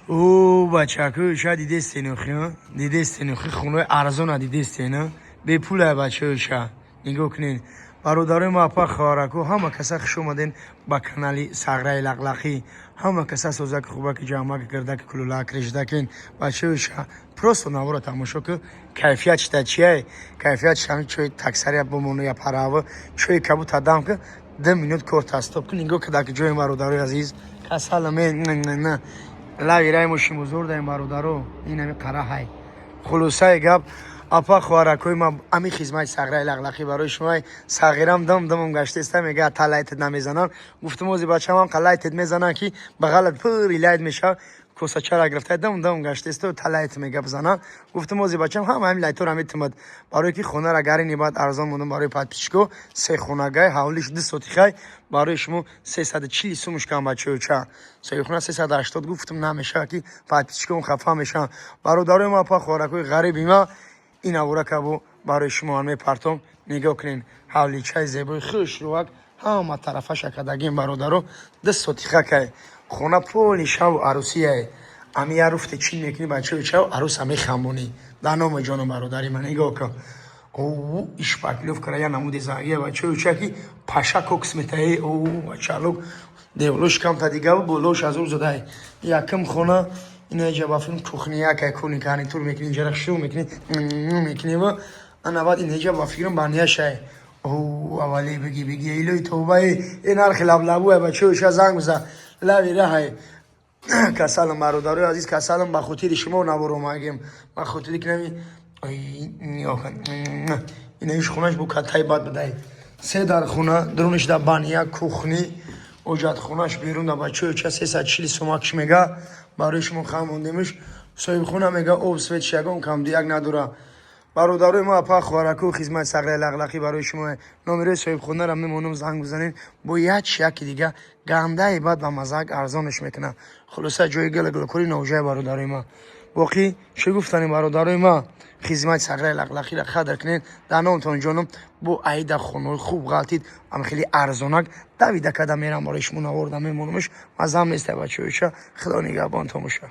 О, бачаку, ша дидестен, охи, дидестен, охи, хонаи арзона дидестен, бепулай, бачаҳо, нигоҳ кунед. Бародарои ма, апа, хоҳараку, ҳама каса хуш омаден ба канали Сағраи Лақлақӣ. Ҳама каса созаки, хубаки, ҷамъаки, гирдаки, кулулак реждакен. Бачаҳо, просто навора тамошо ку, кайфият чита чияй, кайфият шами чой таксария бумону я паравы чой кабута дам ку, 2 минут кор тастоп ку, нигоҳ кадаки ҷои. Бародарои азиз, касаламе лави рай мошин бузург даем, бародаро, инами қараҳай. Хулосаи гап, апа, хоҳаракои ма, ами хизмати Сағраи Лақлақӣ барои шумо. Сағирам дам дамам гаштеста, мега талайтед намезанам. Гуфтам, ози бачамам қалайтед мезанам, ки ба ғалат пури лайт мешав. Косачара гирифта дам дам гаштеста, талайт мега бизанам. Гуфтам, ози бачам ҳама ҳами лайтора метимад, барое ки хонара гарини баъд арзон мондам барои подписчико. Се хонагай, ҳавлиш 2 сотихай, барои шумо 340 сумуш кам, бачаёча. Соҳибхона 380 гуфтам, намешава, ки подписчиком хафа мешаванд. Бародарои ма, апа, хоҳаракои ғариби ма, ин авора кабо барои шумо мепартом, нигоҳ кунед, ҳавличаи зебои хушрувак, ҳама тарафаша кадагим, бародаро, 2 сотиха кай хона, поли шаву арӯсияе. Ами я руфте чӣ мекунӣ, бачаи чав, арӯса мехамонӣ. Дар номи ҷону бародари ман, нигоҳ кун, о, шпаклёвкара я намуди зангия, бачаи чаки паша кокс метаи. О, бачалук, деволош камта дига, болош аз ӯ задай. Якм хона инаҷа ба филм кухня кай, кухни гарнитур мекунӣ, ҷара шу мекунӣ, мекунӣ ва ана баъд инаҷа ба фикрам банияшай. О, аввале бигӣ, бигӣ, илои тобаи, ин нархи лаблабуай, бачаи ша, занг биза, лави раҳай. Касалам, бародарои азиз, касалам, ба хотири шумо навор омагем, ба хотири ки нами инаиш хонаш бо катаи бад будай. Се дар хона, дуруниш да бания, кухни, оҷатхонаш берун да. Бачаё ча, 340 сомакш мега, барои шумо хам мондемиш. Соҳибхона мега, об, свет, ягон камдияк надора. Бародарои мо, апа, хоҳараку, хизмати Сағраи Лақлақӣ барои шумо. Номерои соҳибхонаро мемонам, занг бизанед, бо як яки дига гандаи бад ба мазак арзонаш мекунам. Хулоса, ҷои гила-гилакори навҷай, бародарои ма. Боқӣ чӣ гуфтанем, бародарои ма? Хизмати Сағраи Лақлақиро қадр кунед. Дар номтон ҷоном, бо аида хонаҳои хуб ғалтид, ам хеле арзонак давида када мерам, барои шумо наворда мемонамш. Мазам неста, бачаёча. Худо нигаҳбонтон боша.